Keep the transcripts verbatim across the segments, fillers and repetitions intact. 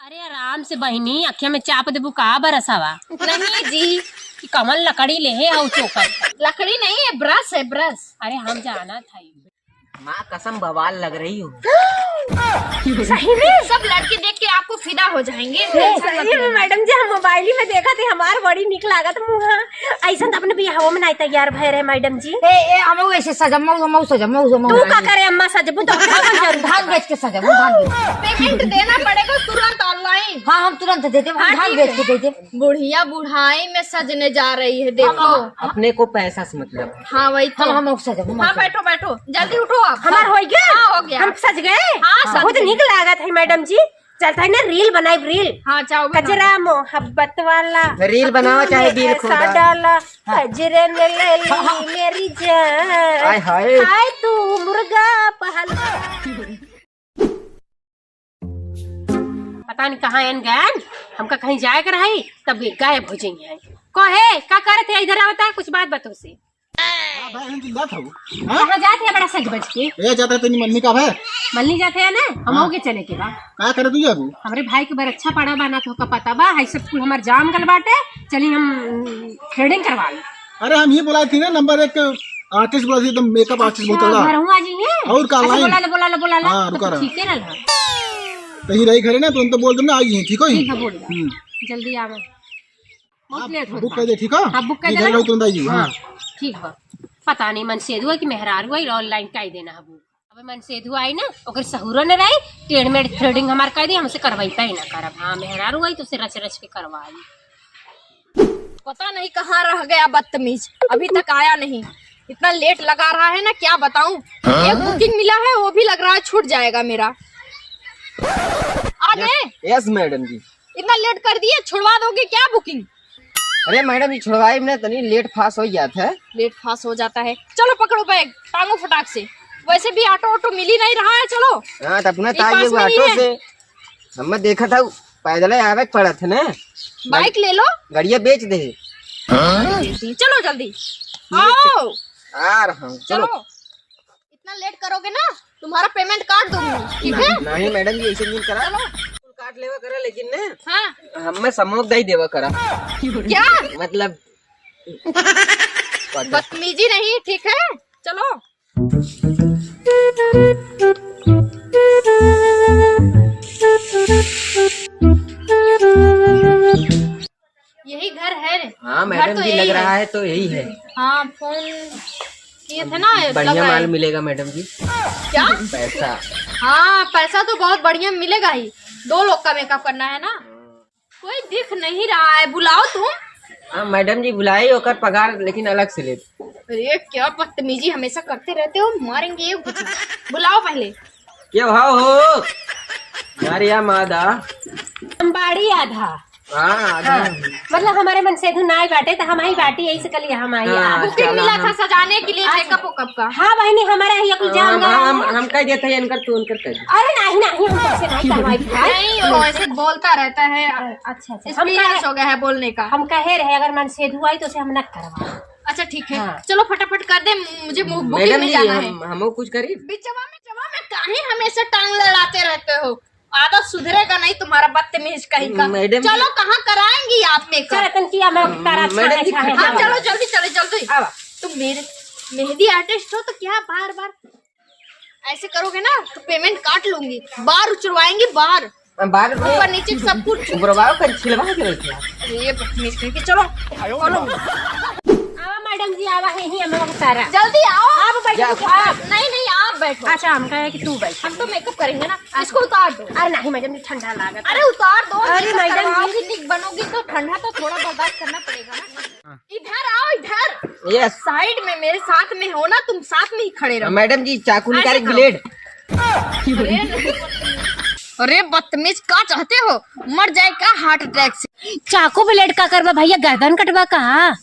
अरे आराम से बहिनी, अखिया में चाप देबू का बरसवा? नहीं जी। कि कमल लकड़ी ले है हऊ चोकर? लकड़ी नहीं है, ब्रश है, ब्रश। अरे हम जाना था। माँ कसम बवाल लग रही हो। सही में? सब लड़के देख के आपको फिदा हो जाएंगे। ए, सही में मैडम जी, हम मोबाइल में देखा थे, हमार बड़ी निक लागत मुहा। ऐसा तो अपने बियाह में नहीं तैयार भय रहे मैडम जी। ए, ए, हम ऐसे सजब, मऊ, मऊ सजब, मऊ, मऊ तू का करे अम्मा सजबू तो अपने हम जरूर धान बेच के सजब, हम धान बेच के। पेमेंट देना पड़ेगा तुरंत ऑनलाइन। हाँ, हम तुरंत दे देब, हम हाँ, धान ठीक बेच है। के दे देब। बुढ़िया बुढ़ाई में सजने जा रही है, देखो। हम अपने को पैसा से मतलब है। हाँ, वही तो। हम, हम मऊ सजब, हम हाँ, मऊ सजब। बैठो, बैठो, जल्दी उठो आप। हमार हो गया? हाँ, हो गया। हम सज गए? हाँ, सज बहुत गए। निक लागत है मैडम जी। चलता है ना रील बनाई, रील। हाँ, चाहो बना। कजरा मोहब्बत वाला। रील बनावा चाहे रील पैसा खोदा। डाला। हाँ। कजरे ने ले ली हाँ, हाँ। मेरी जान। हाय, हाय। हाय तू मुर्गा पहलवान। पता नहीं कहाँ एन गए, हमका कहीं जाए के रही, तब ये गायब हो जाई हैं। कहे, का करत है इधर आवता, कुछ बात बताओ से। हाँ, भाई, हम तो जात हूँ। हाँ? कहाँ जात है बड़ा सज बज के? ए, जात है तेरी मम्मी का भाई। मल्ली जात है ना, हम हाँ। हो के चले के बा। का करे तू जाबू? हमरे भाई के बरच्छा पड़ा बा ना, तो का पता बा, है सब कुल हमार जाम गल बाटे, चली हम थ्रेडिंग करवा ली। अरे हम ही बोला थी ना, नंबर एक आर्टिस्ट बोला थी, एकदम मेकअप आर्टिस्ट अच्छा, बहुत तगड़ा। घर हुआ जी है? और का अच्छा, लाइन? बोला ले, बोला ले, बोला ले। हाँ, तो रुका रहा। ठीक है ना। तो ही रही घरे ना, तो उन तो बोल दो ना, आई है, ठीक हो? ठीक है, बोल दो। हम्म। जल्दी आवे। बहुत आप लेट होता। बुक कर दे, ठीक है? आप बुक कर इधर देना। रहो, तुरंत आई, हाँ। हाँ। ठीक बा। पता नहीं मनसेधु है कि मेहरारू है, ऑनलाइन कर देना है बुक। अब मनसेधु आई ना, ओकर सहूरो न रही, टेढ़ मेढ़ थ्रेडिंग हमार कर दी, हमसे करवाई ही ना करब। हाँ, मेहरारू आई तो उसे रच रच के करवाई। पता नहीं कहाँ रह गया बदतमीज, अभी तक आया नहीं। इतना लेट लगा रहा है ना, क्या बताऊं। हाँ? एक बुकिंग मिला है, वो भी लग रहा है छूट जाएगा मेरा। आ गए? यस मैडम जी। इतना लेट कर दिए, छुड़वा दोगे क्या बुकिंग? अरे मैडम जी, छुड़वाई में तनी लेट फास हो जाता है। लेट फास हो जाता है। चलो पकड़ो बैग, टांगो फटाक से। वैसे भी ऑटो ऑटो मिल ही नहीं रहा है, चलो। हाँ, तो अपना ये ताई पास एगो में ही ऑटो है। से हम देखा था, पैदल आवे के पड़त है ना। बाइक ले लो। गड़िया बेच दे। चलो जल्दी। आओ। आ रहा हूँ, चलो। चलो। इतना लेट करोगे ना, तुम्हारा पेमेंट काट दूंगी, ठीक है? नहीं, नहीं मैडम जी, ऐसे नहीं करा। चलो। काट लेवा करा, लेकिन ने हाँ। हमें समोक दई देवा करा। क्या? मतलब बदतमीजी नहीं, ठीक है? चलो। यही घर है। हाँ, घर मैडम तो जी, यही लग है। रहा है तो यही है। हाँ, फोन किए थे ना, बढ़िया लगा माल है। मिलेगा मैडम जी। क्या? पैसा। हाँ, पैसा तो बहुत बढ़िया मिलेगा ही। दो लोग का मेकअप करना है ना। कोई दिख नहीं रहा है, बुलाओ तुम। हाँ, मैडम जी बुलाई, ओकर पगार लेकिन अलग से ले। अरे, क्या बदतमीजी हमेशा करते रहते हो, मारेंगे एक घुसा। बुलाओ पहले। के भाव हो? अरे या मादा। हम बाड़ी आधा। हाँ, आधा। हाँ, मतलब हमारे मनसेधु नाई बाटे, तो हम ही बाटी, यही से कल हम आई हाँ, आज। बुकिंग चला मिला हम। था सजाने के लिए आज मेकअप वेकअप का। हाँ बहिनी, हमारा ही कुल जाम हम, गया हम, है। हम कह देते हैं इनकर, तू उनकर कह दे। अरे नहीं, नहीं, हम तुमसे नहीं करवाई भाई। नहीं, वो ऐसे बोलता रहता है। अच्छा, अच्छा। हम एक्सपीरियंस कहे हो गया है बोलने का। हम कहे रहे, अगर मनसेधु आई तो उसे हम न करवाई। अच्छा, ठीक है। हाँ। चलो फटाफट कर दे, मुझे मु-, बुकिंग मैडम में जी, जाना है। हम, हमो कुछ करी? बिचवा में, बिचवा में काहे हमेशा टांग लड़ाते रहते हो? आदत सुधरेगा नहीं तुम्हारा, बदतमीज कहीं का। मैडम चलो, जी। कहाँ कराएंगी आप मेकअप? चल, तन किया, मैं तारा मैडम छाने जी, छाने हाँ, जाऊंगी। चलो, जल्दी, चलो, जल्दी। आवा। तुम मेरे मेहंदी आर्टिस्ट हो तो क्या बार बार ऐसे करोगे ना तो पेमेंट काट लूंगी। बार उचरवाएंगी, बार। बार ऊपर नीचे सब कुछ। ऊपर बार कर छिलवा के रखे। ये बदतमीज कहीं के, चलो, चलो। आवा मैडम जी, आवा है ही हम लोग सारा। जल्दी आओ। आप बैठो, जा। आप। नहीं, नहीं, आप बैठो। अच्छा, हम कहे कि तू बैठ। हम तो मेकअप करेंगे ना, इसको उतार दो। अरे नहीं मैडम जी, ठंडा लागत। अरे उतार दो, अरे मेकअप मैडम करवाओगी, जी। निक बनोगी तो ठंडा तो थोड़ा बर्दाश्त करना पड़ेगा ना। इधर आओ, इधर। यस। साइड में मेरे साथ में हो ना, तुम साथ में ही खड़े रहो। मैडम जी, चाकू निकाल ऐसे एक करो। ब्लेड। अरे, अरे बदतमीज, क्या चाहते हो? मर जाए क्या हार्ट अटैक से? चाकू ब्लेड का करबा भैया, गर्दन कटबा का?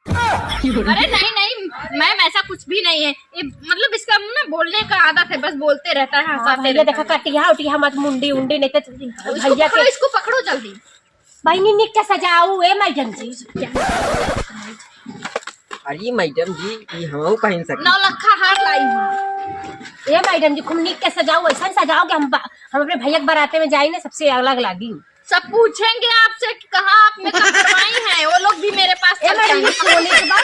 अरे नहीं, नहीं मैम, ऐसा कुछ भी नहीं है। ये मतलब इसका ना बोलने का आदत है, बस बोलते रहता है, हाँ, हंसाते भैया रहता देखा है। कटिया उटिया मत, मुंडी उंडी नहीं तो इसको भैया पकड़ो, के इसको पकड़ो जल्दी। बहिनी निक के सजाऊ ए मैडम जी। अरे मैडम जी, ये हमहू पहन सकी। नौलखा हार लाई हूँ। ए मैडम जी, खूब निक के सजाऊ, ऐसा सजाओ कि हम बा-, हम अपने भैया के बाराते में जाई ना, सबसे अलग लागी। सब पूछेंगे आपसे कि कहाँ आप मेकअप करवाई हैं, वो लोग भी मेरे पास ए चल मैडम, ये जाएंगे। सोने के बा?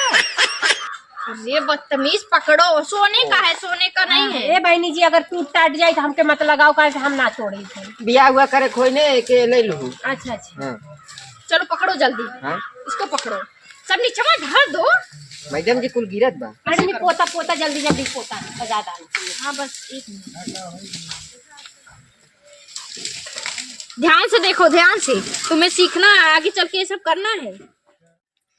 अरे बदतमीज, पकड़ो, सोने का है, सोने का नहीं है। ए बहिनी जी, अगर टूट टाट जाए तो हमके मत लगाओ, काहे कि हम ना तोड़े थे। बियाह हुआ करे खोई ने के ले लू। अच्छा, अच्छा। हाँ। चलो पकड़ो जल्दी। हाँ। इसको पकड़ो, सब नीचवा धर दो। मैडम जी कुल गिरत बा। मैडम जी पोता, पोता, जल्दी जल्दी पोता सजा डाल। हाँ बस एक मिनट। ध्यान से देखो, ध्यान से। तुम्हें सीखना है, आगे चल के ये सब करना है।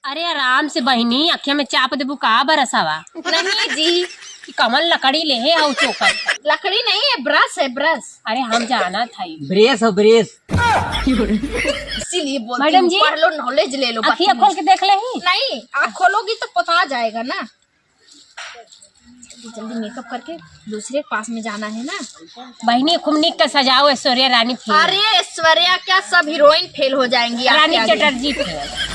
अरे आराम से बहिनी, अखिया में चाप देबू का बरसावा? नहीं जी। कि कमल लकड़ी ले है आऊ चोकर? लकड़ी नहीं है, ब्रश है, ब्रश। अरे हम जाना था ये। ब्रेस हो, ब्रेस। इसीलिए बोलती मैडम हूँ, जी, पढ़ लो, नॉलेज ले लो, अखिया बदतमीज। खोल के देख ले ही। नहीं, आँख खोलोगी तो पता जाएगा ना। जल्दी जल्दी मेकअप करके दूसरे के पास में जाना है ना। बहिनी खूब नीक के सजाओ ऐश्वर्या रानी फिर। अरे ऐश्वर्या क्या, सब हीरोइन फेल हो जाएंगी आपके रानी आगे। चटर्जी फिर।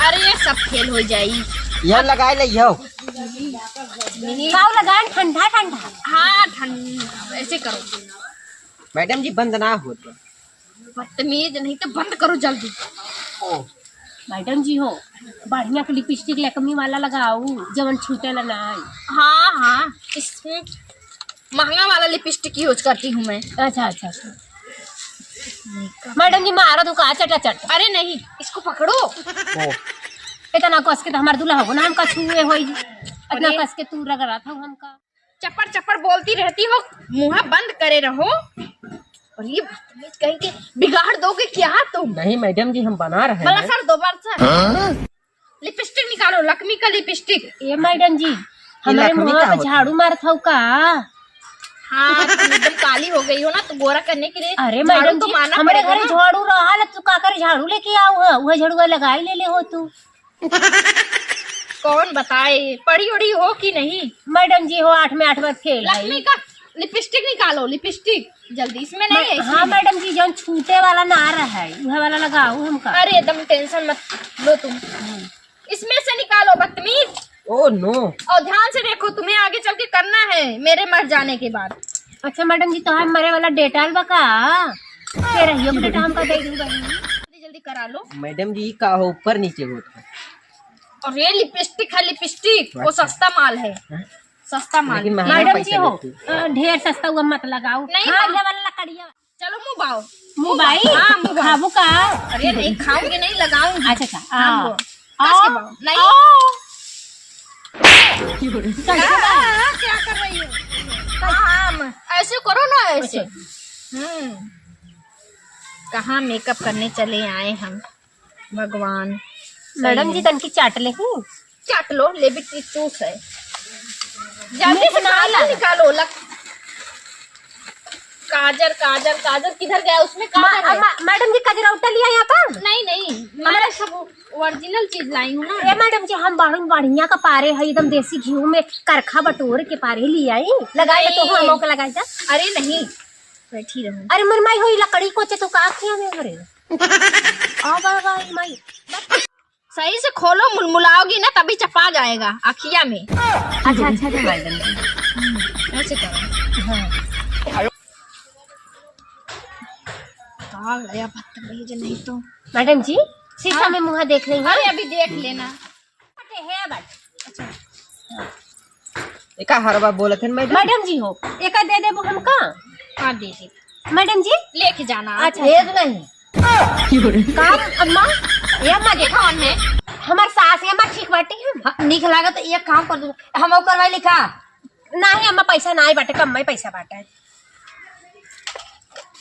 अरे ये सब फेल हो जाई। यह लगाए ले यह। नहीं। काऊ लगाए ठंडा ठंडा। हाँ ठंडा, ऐसे करो। मैडम जी बंद ना होत। बदतमीज, नहीं तो बंद करो जल्दी। ओ। मैडम जी हो, बढ़िया के लिपस्टिक लैक्मे वाला लगाऊ, जवन छूटेला ना। हाँ हाँ, इसमें महंगा वाला लिपस्टिक यूज करती हूँ मैं। अच्छा अच्छा अच्छा। मैडम जी मारा तू का चटा चट। अरे नहीं, इसको पकड़ो। ओ। इतना कस के तो हमार दूल्हा हो ना हमका छुए होई। इतना अरे। कस के तू रगड़ा था हमका। चप्पर चप्पर बोलती रहती हो, मुँह बंद करे रहो। और ये बदतमीज कहीं के, बिगाड़ दोगे क्या तुम? नहीं मैडम जी, हम बना रहे हैं। बड़ा सर दो बार सर। हाँ? लिपस्टिक निकालो, लक्ष्मी का लिपस्टिक। ए मैडम जी, ये हमरे लक्ष्मी मुँह का पे होता है? झाड़ू मारत हो का? हाँ, तुम एकदम काली हो गई हो ना, तो गोरा करने के लिए अरे झाड़ू मैडम तो जी, मारना हमरे पड़ेगा घरे ना। झाड़ू रहा है, तू का करे झाड़ू लेके आओ है, वह झाड़ुआ लगाई ले ले हो तू। कौन बताए, पढ़ी उढ़ी हो कि नहीं? मैडम जी हो, आठ में आठ बार फेल है। लक्ष्मी का लिपस्टिक निकालो, लिपस्टिक जल्दी, इसमें नहीं है, हाँ इसमें। मैडम जी, जौन छूटे वाला ना रहा है, वह वाला लगाओ हमका। अरे एकदम टेंशन मत लो तुम, इसमें से निकालो बदतमीज। Oh no। और ध्यान से देखो, तुम्हें आगे चल के करना है मेरे मर जाने के बाद। अच्छा मैडम जी, तोहार मरे वाला डेटॉल बा का? के रहियो के डेटॉल हमका दे दू बहिनी। जल्दी जल्दी करा लो। मैडम जी, ई का हो, ऊपर नीचे होत है? और ये लिपस्टिक है, लिपस्टिक, वो अच्छा। सस्ता माल है, हैं? सस्ता माल। लेकिन महंगा मैडम पैसा जी हो, लेती। अ, ढेर सस्ता हुआ मत लगाओ। नहीं, हाँ, हम ये वाला लकड़िया। चलो मुँह बाओ। मुँह बाई? हाँ, मुँह बाओ। खाबू का? अरे नहीं, खाऊंगी नहीं, लगाऊंगी। अच्छा, अच्छा, हाँ, आ, मुँह। कस के आ, बाओ। नहीं। आ। कैसे बाई? हाँ, हाँ, क्या कर रही हो? हाँ, हाँ, म-, ऐसे करो ना, ऐसे। अच्छा। हम्म। कहाँ मेकअप करने चले आए हम, भगवान। मैडम जी, तनकी चाट ले हूँ। चाट लो, लिपस्टिक चूस है। जल्दी से काजल निकालो, लक-, काजल, काजल, काजल किधर गया? उसमें काजल है। मा-, मैडम जी, कजरौटा लिया यहाँ पर? नहीं, नहीं, मैं सब ओरिजिनल चीज लाई हूँ ना। ए मैडम जी, हम बढ़िया, बढ़िया का पारे है, एकदम देसी घी में करखा बटोर के पारे ले आई, लगाई तो हम ओके लगाई जा। अरे नहीं, बैठी रहूँ। अरे मर माई होई लकड़ी कोचे तो का किया में करे? आ बा, बा, माई। सही से खोलो, मुलमुलाओगी ना तभी चपा जाएगा अखिया में। अच्छा, अच्छा, अच्छा, मैडम जी। हम्म, ऐसे करो। हाँ। आ गया बदतमीज नहीं तो। मैडम जी, शीशा हाँ। में मुँह देख लेंगे। अरे अभी देख लेना। अरे है बात। अच्छा। एका हरवा बोलत हन मैडम? मैडम जी हो, एका दे देबो हमका? हाँ, दे दे। मैडम जी? लेके जाना। अच्छा, भेज नहीं। का अम्मा? ये अम्मा देखो, कौन है? हमार सास है, अम्मा ठीक बाटी हम। हाँ, निक लागत, एक काम कर दो, हम ओकर भाई लिखा। नहीं अम्मा, पैसा ना आए बाटे, कम में पैसा बाटे।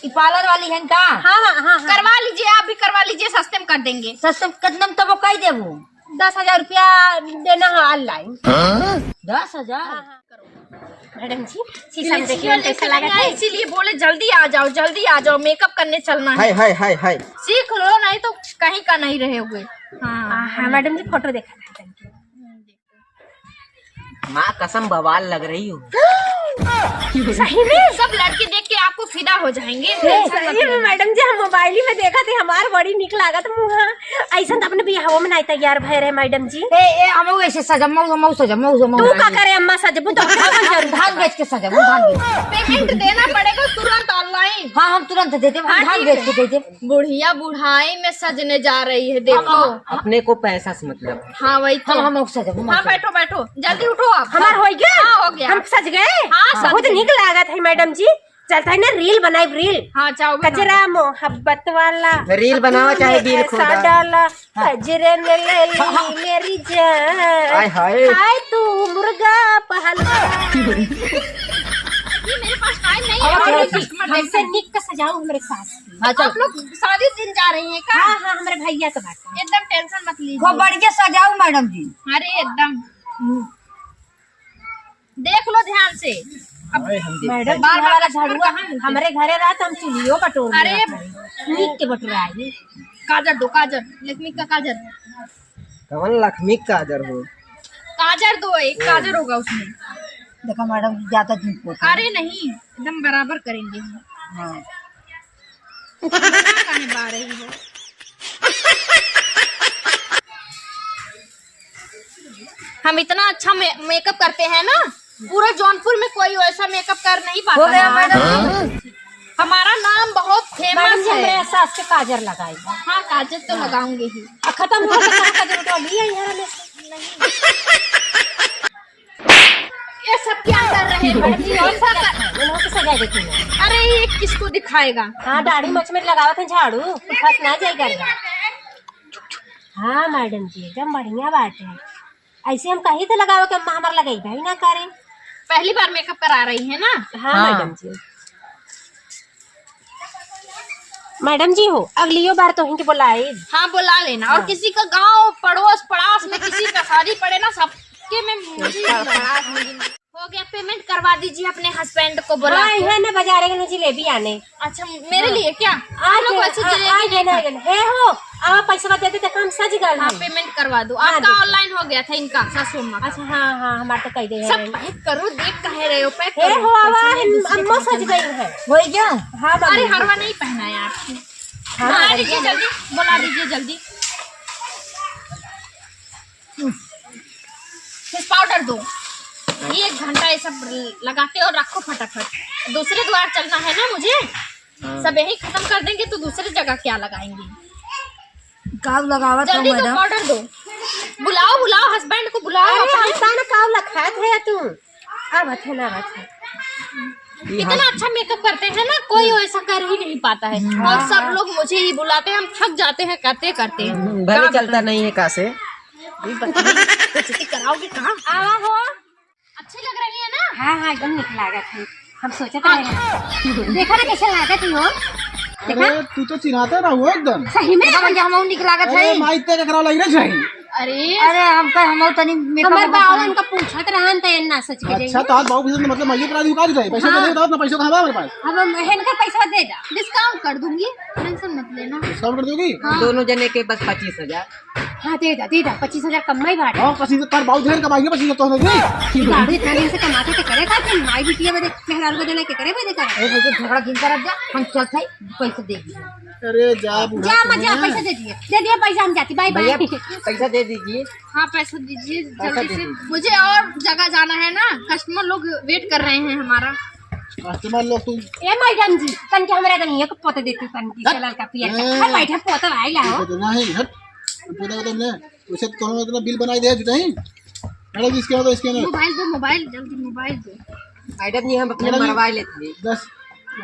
ई पार्लर वाली है का? हाँ, हाँ, हाँ, हाँ। करवा लीजिए, आप भी करवा लीजिए, सस्ते में कर देंगे। सस्ते में कितने में तब कह देबो? दस हजार रुपया देना है ऑनलाइन। हाँ? दस हजार? हाँ, हाँ। मैडम जी, शीशा में देखिए, कैसा लगा है? इसीलिए बोले जल्दी आ जाओ, जल्दी आ जाओ, मेकअप करने चलना है। हाय, हाय, हाय, हाय। सीख लो, नहीं तो कहीं का नहीं रहे हुए। हाँ, हाँ, हाँ, मैडम जी, फोटो देखा था। माँ कसम बवाल लग रही हो। सही में? सब लड़के देख के आपको फिदा हो जाएंगे, ए, टेंशन मत सही में लेना। मैडम जी, हम मोबाइल में देखा थे, हमार बड़ी निक लागत मुहा। ऐसन तो अपने बियाहो में नहीं तैयार भय रहे मैडम जी। ए, ए, हमहू ऐसे सजब, मऊ, मऊ सजब, मऊ, मऊ। तू का करे अम्मा सजबू तो हम धान बेच के सजब, हम धान बेच के। पेमेंट देना पड़ेगा तुरंत ऑनलाइन। हाँ, हम तुरंत दे देब, हम हाँ, धान ठीक बेच है। के दे देब। बुढ़िया बुढ़ाई में सजने जा रही है, देखो। अपने को पैसा से मतलब है। हाँ, वही तो। हम, हम मऊ सजब, हम हाँ, मऊ सजब। बैठो, बैठो, जल्दी उठो आप। हमार हो गया? हाँ, हो गया। हम सज गए? हाँ, सज बहुत गए। निक लागत है मैडम जी। चलता है ना रील बनाई, रील। हाँ, जाओ, बना कजरा लो। मोहब्बत वाला। रील बनावा चाहे रील ऐसा खोदा। डाला। हाँ। कजरे ने ले ली हाँ, हाँ। मेरी जान। हाय, हाय। हाय तू मुर्गा पहलवान। ये मेरे पास टाइम नहीं है, हाँ, और हाँ, ये कस्टमर हमसे देखते हैं। निक का सजाओ हमरे सास। हाँ, चल। आप लोग शादी दिन जा रही हैं का? हाँ, हाँ, हमरे भैया के बात है। एकदम टेंशन मत लीजिए। खूब बढ़िया सजाओ मैडम जी। अरे एकदम। हम्म। देख लो ध्यान से। अब अरे हम देख मैडम, बार बार तुम्हारा कस्टमर झड़ुआ कहाँ मिलते हैं? हमरे घरे रहा तो हम चुलियो बटोर अरे। लिया था। नीक के बटोराई। काजर दो, काजर, लक्ष्मी का काजर। कवन लक्ष्मी काजर हो? काजर दो, एक काजर होगा उसमें। देखा मैडम, ज्यादा झूठ बोलती है। अरे नहीं, एकदम बराबर करेंगे हम। हाँ। काहे बा रही हो? हम इतना अच्छा मे-, मेकअप करते हैं ना, पूरे जौनपुर में कोई वैसा मेकअप कर नहीं पाता हो गया है। मैडम। हमारा नाम बहुत फेमस मैडम जी, है। हमरे सास के काजर लगाई। हाँ, काजर तो लगाऊंगी ही। आ, खत्म हो गया, काजर उठा ली है यहाँ में। ये सब क्या कर रहे हैं मैडम जी? ऐसा कर मैंने उसे सजा देती हूँ। अरे, ये किसको दिखाएगा? हाँ, दाढ़ी मोछ में लगावत है झाड़ू, फंस ना जाए गर्दा। हाँ मैडम जी, एकदम बढ़िया बात है। ऐसे हम कही तो लगावे के अम्मा हमार लगाई भाई ना करे। पहली बार मेकअप करा रही है ना? हाँ, हाँ। मैडम जी। मैडम जी हो, अगलियो बार तो इनके बुलाए। हाँ, बुला लेना। और हाँ। किसी का गांव, पड़ोस, पड़ास में किसी का शादी पड़े ना, सबके में मुझे ही बुलाना। हो गया, पेमेंट करवा दीजिए अपने हस्बैंड को बुला हाँ, के। यहाँ ना बाजारे के जिलेबी आने। अच्छा, मेरे हाँ। लिए क्या? आ आप लोग गए, वैसे आ, जलेबी आ गए, नहीं आ खाते। गए। हे हो, आ पैसा दे दे, देखो हम सज गए हाँ, हैं। पेमेंट करवा दो। हाँ, आपका दे दो। ऑनलाइन हो गया था इनका, सासू अम्मा का। अच्छा, हाँ, हाँ, हमार तो कह दे सब हैं। पैक करो, देख कहे रहे हो, पैक हे करो। हो, आवा, पैसे नहीं, हम, दूसरे अम्मा के सज हाथ में। गई हैं। हो गया? हाँ, अरे, मम्मी। हरवा नहीं पहना है आपकी। हाँ, बुला हाँ, दीजिए जल्दी, बुला दीजिए जल्दी। फेस पाउडर दो, ये एक घंटा ये सब लगाते और रखो फटाफट। दूसरे द्वार चलना है ना मुझे, हाँ। सब यही खत्म कर देंगे तो दूसरे जगह क्या लगाएंगे? गाल लगावत हो जल्दी दो, मैडम। पाउडर दो, बुलाओ, बुलाओ हस्बैंड को, बुलाओ अरे, अपने। हम साला काव लखात है तू। आवत है ना, आवत है। ये इतना हाँ। अच्छा मेकअप करते हैं ना, कोई वैसा कर ही नहीं पाता है। हम्म। और सब लोग मुझे ही बुलाते हैं, हम थक जाते हैं करते करते। हम्म, भले काम चलता नहीं है का से। ये पता नहीं, कुछ भी कराओगे कहाँ? आवा हो। अच्छी लग रही है ना? हाँ, हाँ, एकदम निक लागत है। हम सोचत रहे हैं। देखा ना कैसे लागत है हो? देखा? अरे, तू तो चिन्हाते ना हो एकदम। सही में? देखा भैया, हम निक लागत अरे, है। माई तेरे करा लग रहे हैं। अरे। अरे, हम तो, हम तनी मेकअप हमार वेकअप बावन करा। का पूछत रहन त ना सच के अच्छा, जाइए। तो आज बाबू के मतलब मइयो करा दी, उतार जाए। पैसा हाँ। दे दो, अपना पैसा कहाँ बा हमारे पास? अब हम इनका पैसा दे दा। डिस्काउंट कर दूंगी, टेंशन मत लेना। डिस्काउंट कर दोगी? हाँ। दोनों जने के बस पच्चीस हजार। हाँ, दे दा, दे दा, पच्चीस हजार कम में ही बात है। हाँ, पच्चीस हजार, तार बाबू ढेर कमाई है, पच्चीस हजार तो होगी। गाड़ी इतना दिन से कमाते तो करे का, कि माई बिटिया बदे, मेहरारू बदे लेके करे बदे का। अरे, वो तो झगड़ा जिन करब जा, हम चलते हैं, पैसा दे दिए। अरे, जा, बुढ़ा जा, मत जा, तुम। पैसा दे दिए, दे दिए पैसा, हम जाती, बाय, बाय। भैया, पैसा दे दीजिए। हाँ, पैसा दीजिए पैसा जल्दी दे से। दीजिए। मुझे और जगह जाना है ना, कस्टमर लोग वेट कर रहे हैं हमारा। कस्टमर लोग तू ए मैडम जी, तन के हमरा तनी एक पोत देती, तन की हट। से ललका पियर का। ए। हट, बैठे, पोत आइला हो। ये तो नहीं, हट। पोता, पोता ने, उसे तो हम इतना बिल बनाई दे, जुटाई। मैडम जी, इसके बाद, इसके बाद। मोबाइल दो, मोबाइल, जल्दी मोबाइल दो। मैडम जी, हम अपने मैडम जी, मरवा लेते हैं। दस।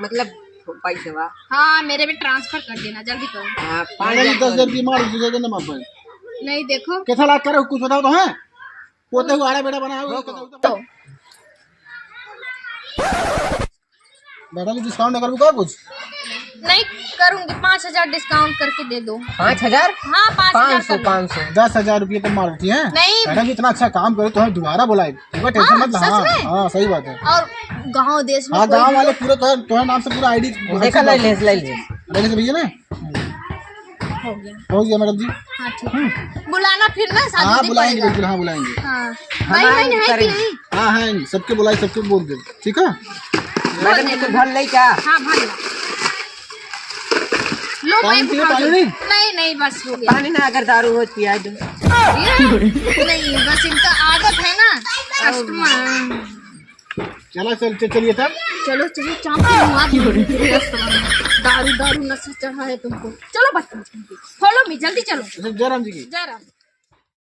मतलब, पैसे बा। हाँ, मेरे में ट्रांसफर कर देना, जल्दी करो। हाँ, पाँच मैडम जी, हजार दस हजार रुपये मार दीजिए, जल्दी ना मार पाए। नहीं, देखो। कैसा लाग करे, कुछ बताओ तो, हैं? पोते हुआ आड़ा बेड़ा बना हुआ, तो। मैडम जी, डिस्काउंट ना करूँ का कुछ? नहीं करूँगी, पाँच हजार डिस्काउंट करके दे दो। पाँच हजार? हाँ, पाँच हजार पाँच सौ, कर दो। पाँच सौ। दस हजार रुपये तो मार उठी है। नहीं। मैडम जी, इतना अच्छा काम करो, तुम्हें दोबारा बुलाए। ठीक है, टेंशन हाँ, मत लो। सच हाँ, में? हाँ, सही बात है। और गाँव देश में हाँ, कोई गाँव भी वाले पूरे तोहरे, तोहरे नाम से पूरा आईडी देखा, ले ले, ले ले। ले ले भैया ना। हो गया। हो गया मैडम जी। हाँ, ठीक है। बुलाना फिर ना, शादी हाँ, बुलाएंगे, बिल्कुल, हाँ, बुलाएंगे। हाँ। भाई, बहन है कि नहीं? हाँ, है, सबके बुलाए, सबके बोल दे, ठीक है? मैडम जी, तो भर ले क्या? हाँ, भर लो। लो, पानी मैं चाहिए, उठा पानी दूँ। नहीं? नहीं, नहीं, बस हो गया। पानी ना, अगर दारू हो, पिया दो। ये? नहीं, बस इनका आदत है ना, कस्टमर। चलो, चल, चल, चलिए तब। चलो, चलो, चाप के मुआ दो। दारू, दारू नशा चढ़ा है तुमको। चलो, बस, follow me, जल्दी चलो। अच्छा, जयराम जी की। जयराम।